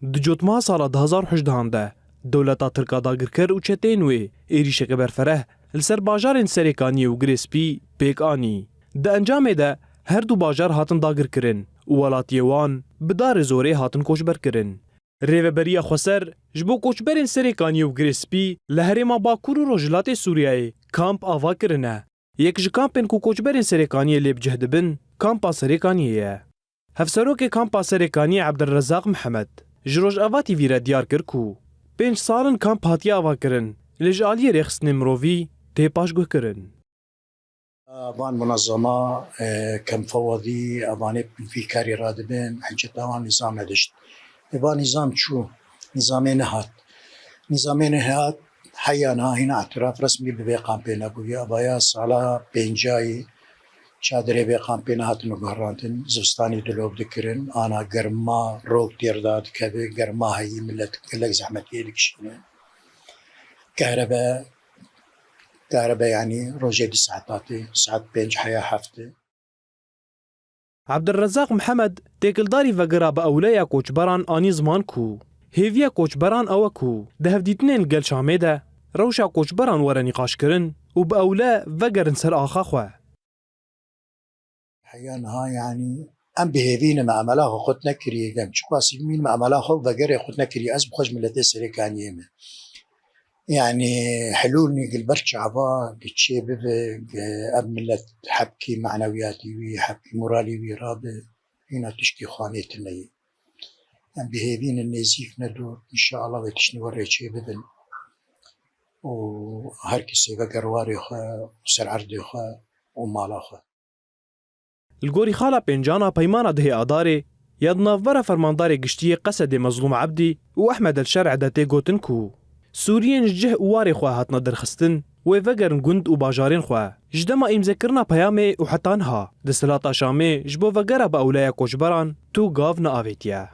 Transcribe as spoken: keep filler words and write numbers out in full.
Di cotmeha sala du hezar û hejdehan de dewleta Tirk a dagirker û çeteyên wê êrîşeke berfereh li ser bajarên Serêkaniyê û Girê Spî pêk anî. Di encamê de her du bajar hatin dagirkirin û welatiyê wan bi darê zorê hatin koçberkirin. Rêveberiya Xweser ji bo koçberên Serêkaniyê û Girê Spî li herêma Bakur û Rojhilatê Sûriyeyê kamp ava kirine. Yek ji kampên ku koçberên Serêkaniyê lê bi cih dibin, kampa Serêkaniyê ye. Hevserokê kampa Serêkaniyê Ebdulrezaq Mihemed ji Rojava T V re diyar kir ku pênc sal in kamp hatiye avakirin, lê ji aliyê rêxistinên mirovî tê paşguhkirin. Van munezema, e, kemfewadî, evanê vî karî radibin, hinceta wan nîzam nedişt. Ê van nîzam çû, nîzamê nehat. Nîzamê nehat, heya niha hîna îtiraf resmî bi vê kampê nebûye. Evaya sala pêncayî çadirê vê kampê nehatine guherandin. Zivistanî dilov dikirin, ana germa, rok têr da dikeve, germa heyî, millet gelek zehmetiyê dikişîne. Kehrebe, kehrebe yanî rojê du saet hatî, saet pênc heya heft. Ebdulrezaq Mihemed, têkildarî vegera bi ewle ya koçberan anî ziman ku hêviya koçberan ew e ku di hevdîtinên gel Şamê de rewşa koçberan were nîqaşkirin û bi ewle vegerin ser axa xwe. Heya niha, yanî, em bi hêvî ne, me emela xwe qut nekiriye, em çiqasî bimîn, me emela xwe vegerê qut nekiriye, ez bi xwe ji miletê Serêkaniyê me. Yanî, helûl nî gil ber çava, gi çê bibe, gi ev milet hebkî manewiyatî wî, hebkî moralî wî rabe, hîna tiştî xanê tune ye. Em bi hêvî ne nêzîk ne dûr, înşeallah wê tiştî were çê bibin. Û her kesê veger warê xwe, ser erdê xwe û mala xwe. Li gorî xala pêncan a peymana dehê Adarê ya di navbera fermandarê giştî yê Qesedê Mezlûm Ebdî û Ehmed El Şer'e de tê gotin ku Sûriyên ji cih û warê xwe hatine derxistin, wê vegerin gund û bajarên xwe. Ji dema îmzekirina peyamê û heta niha desthilata Şamê ji bo vegera bi ewleya koçberan tu gav neavêtiye.